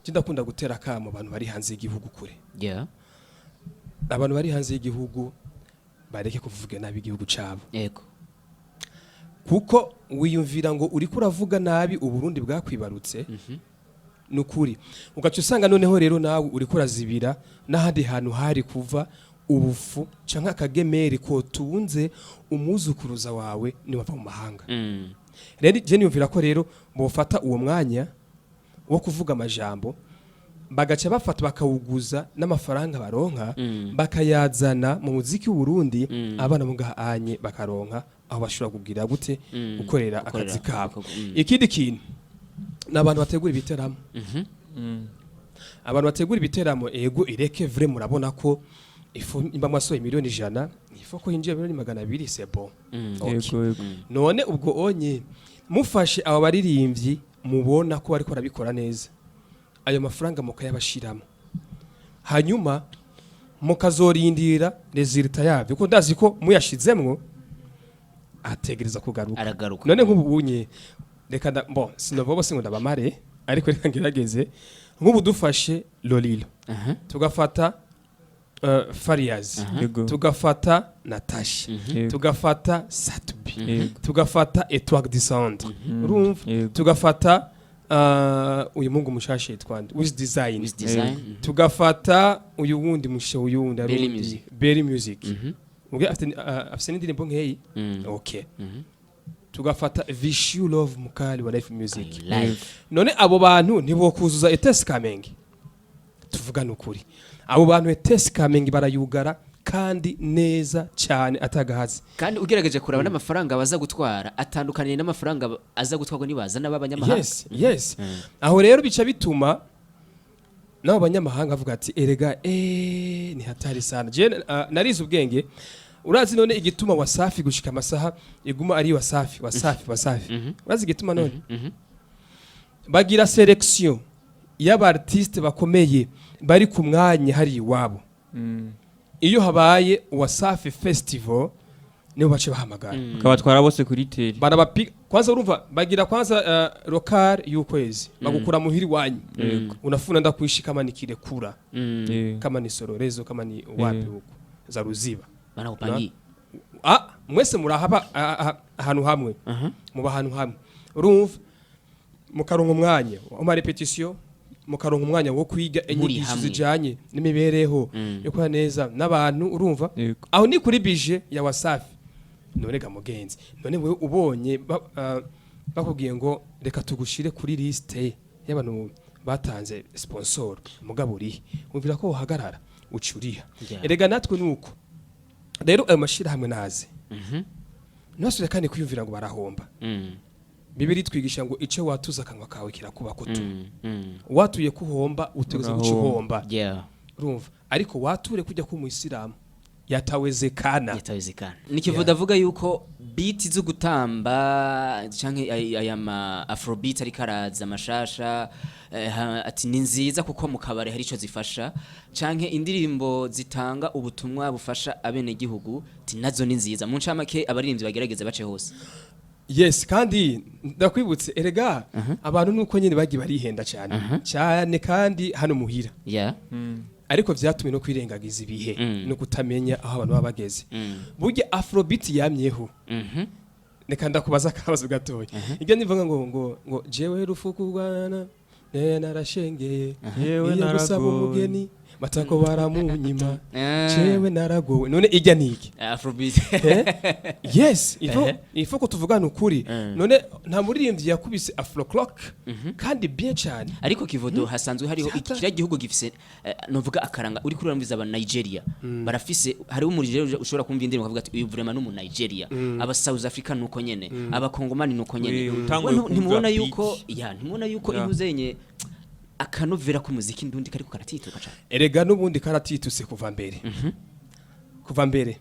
Je ndakunda gutera akamo abantu bari hanze y'igihugu kure. Abantu bari hanze y'igihugu bareke kuvuga nabi igihugu cabo, kuko wiyumvira ngo uriko uravuga nabi Uburundi bwakwibarutse. Nukuri ugaca usanga noneho rero nawe uriko urazibira n'ahandi hantu hari kuva ubufu canke akagemeri kotunze umuzukuruza wawe niwava mu mahanga. Rero je niyumvira ko rero bofata uwo mwanya wo kuvuga amajambo, bagaca bafata bakawuguza n'amafaranga baronka, bakayazana mu muziki w'Uburundi, abana mu anye bakaronka aho bashobora kugira gute, gukorera Gukorera akazi kabo. ibikorwa. Ikindi kintu ni abantu bategura ibiteramo. Abantu bategura ibiteramo, ego, ireke vrai, murabona ko ifu imba mwasohoye miliyoni 100, ifu ko hinjiye miliyoni 200, c'est bon. Okay. Yego. None ubwo onye mufashe abo baririmbyi mubona ko bariko barabikora neza, ayo mafaranga mukayabashiramo, hanyuma mukazorindira résultat yabyo, kuko ndazi ko muyashizemwo ategereza kugaruka. Aragaruka. None nk'ubu unye reka bon, sinova bose ngo ndabamare, ariko reka ngerageze. Nk'ubu dufashe Lolilo, tugafata Fariaz, tugafata Natasha, tugafata Satubi, tugafata Etoile du Centre, urumva, tugafata uyu mungu mushasha yitwa nde, Wiz Design, Wiz Design. Tugafata uyu wundi mushe, uyu wundi Berry arundi, Music. Berry Music. Ubwo afite n'indirimbo nkeyi. Okay, tugafata Vishu Love Mukali wa Life Music. Live. None abo bantu ntibokuzuza ETS Kamenge? Tuvugane ukuri, abo bantu ETS Kamenge barayugara kandi neza cyane atagahazi. Kandi ugerageje kuraba n'amafaranga baza gutwara atandukaniye n'amafaranga aza gutwarwa nibazana b'abanyamahanga. Yes, aho rero bica bituma nabo banyamahanga bavuga ati: "Erega ni hatari sana." Je narize ubwenge, urazi. None igituma Wasafi gushika amasaha iguma ari Wasafi, Wasafi, Wasafi, urazi igituma? None bagira sélection y'aba artiste bakomeye bari ku mwanya hari iwabo. Iyo habaye Wasafi Festival nibo bace bahamagara, Bakabatwara bose kuri teri. Barabapiga kwanza. Urumva, bagira kwanza local y'ukwezi, bagukura muhiri wanyu, unafuna ndakuishi kama ni Kirekura, kama ni Sororezo, kama ni wapi, huko za Ruziba. Banakupangiye. Ah, mwese murahaba ahantu hamwe, muba ahantu hamwe, urumva, mukaronka umwanya wa répétition, mukaronka umwanya wo kwiga Muri inyigisho hamwe. zijanye n'imibereho yo kuba neza n'abantu, urumva. Aho ni kuri budget ya Wasafi. None ga mugenzi, none wewe ubonye bakubwiye ngo reka tugushire kuri liste y'abantu batanze sponsor, mugabo urihe? Wumvira ko uhagarara uca uriha. Erega natwe nuko rero ayo mashirahamwe naze ntibasubire kandi kwiyumvira ngo barahomba. Bibiri twigisha ngo icyo watuza akanwa kawe kirakuba kutu. Watuye kuhomba, utegereza guca Urahomba. uhomba. Urumva, ariko wature kujya ku muyisilamu, yatawezekana. Yatawezekana. Nikivuga avuga yuko beat zo gutamba canke aya ma afrobeat ariko araza amashasha, ati ni nziza kuko mu kabare hari ico zifasha, canke indirimbo zitanga ubutumwa bufasha abene gihugu, ati nazo ni nziza. Mu ncamake, abaririmbyi bagerageza bace hose. Yes, kandi ndakwibutse erega abantu nuko nyine bagiye barihenda cyane cyane, kandi hano muhira, ariko vyatumye no kwirengagiza ibihe no kutamenya aho abantu baba bageze. Burya afrobeat yamyeho. Reka ndakubaza akabazo gatoya. Ibyo nivuga ngo jewe rufukugwana ne narashengeye, Yewe iyo gusaba naragowe. umugeni matako baramunyima, jewe naragowe, none ijya niki? Afrobeat. Eh? Yes, il faut ko tuvugana ukuri. None nta muririmbyi yakubise afro clock kandi bien cyane? Ariko Kivodo, hasanzwe hariho Vyata- ikiriya gihugu gifise novuga akaranga. Uri kurumviza aba Nigeria barafise, hariho umurigeria ushobora kumva indirimbo ukavuga ati: "Uyu vraiment ni umu Nigeria." Aba South Africa nuko nyene, aba Kongomani nuko nyene. We, utanguye We, ntimubona kumva yuko beat. ya ntimubona yuko intuzenye akanovera k'umuziki ndundi kariko karatituka cane? Erega n'ubundi karatituse kuva mbere, kuva mbere.